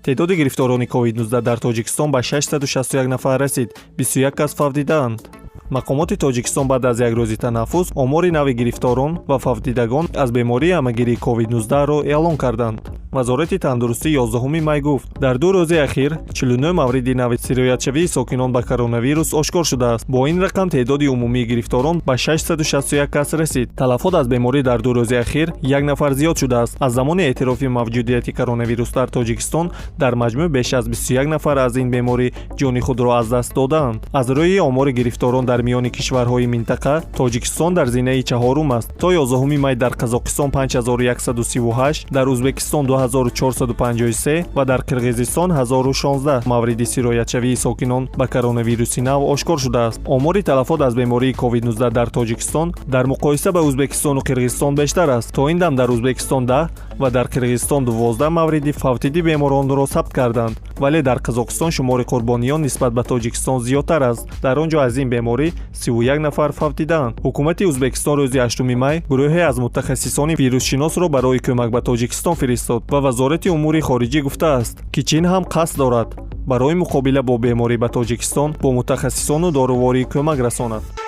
Теъдоди гирифторони COVID-19 дар Тоҷикистон ба 661 нафар расид, 21 кас фавтидаанд. Мақомоти Тоҷикистон баъд аз як рӯзи танаффус омори нави гирифторон ва фавтидагон аз бемории ҳамагирии COVID-19-ро эълон карданд. Вазорати тандурустӣ 11 май гуфт, дар 2 рӯзи ахир 49 мавриди нави сироятшавии сокинон ба коронавирус ошкор шудааст. Бо ин рақам теъдоди умумии гирифторон ба 661 кас расид. Талафот аз беморӣ дар 2 рӯзи ахир як нафар зиёд шудааст. Аз замони эътирофи мавҷудияти коронавирус дар Тоҷикистон дар маҷмӯъ беш аз 21 нафар аз ин беморӣ ҷони худро аз даст додаанд. Аз рӯи омори гирифторон дар миёни кишварҳои минтақа Тоҷикистон дар зинаи чаҳорум аст. То 11 май дар Қазоқистон 5138, дар Ӯзбекистон 2453 ва дар Қирғизистон 1016 мавриди сироятшавии сокинон ба коронавируси нав ошкор шудааст. Омори талафот аз бемории COVID-19 дар Тоҷикистон дар муқоиса ба Ӯзбекистону Қирғизистон бештар аст. То ин дам дар Ӯзбекистон 10 ва дар Қирғизистон 12 мавриди фавтиди беморонро сабт карданд, вале дар Қазоқистон шумори қурбониён нисбат ба Тоҷикистон зиёдтар аст. Дар он ҷо аз ин беморӣ 31 нафар фавтидаанд. Ҳукумати Ӯзбекистон рӯзи 8 май гурӯҳе аз мутахассисони вирусшиносро барои кӯмак ба Тоҷикистон фиристод ва Вазорати умури хориҷӣ гуфтааст, ки Чин ҳам қасд дорад барои муқобила бо беморӣ ба Тоҷикистон бо мутахассисону доруворӣ кӯмак расонад.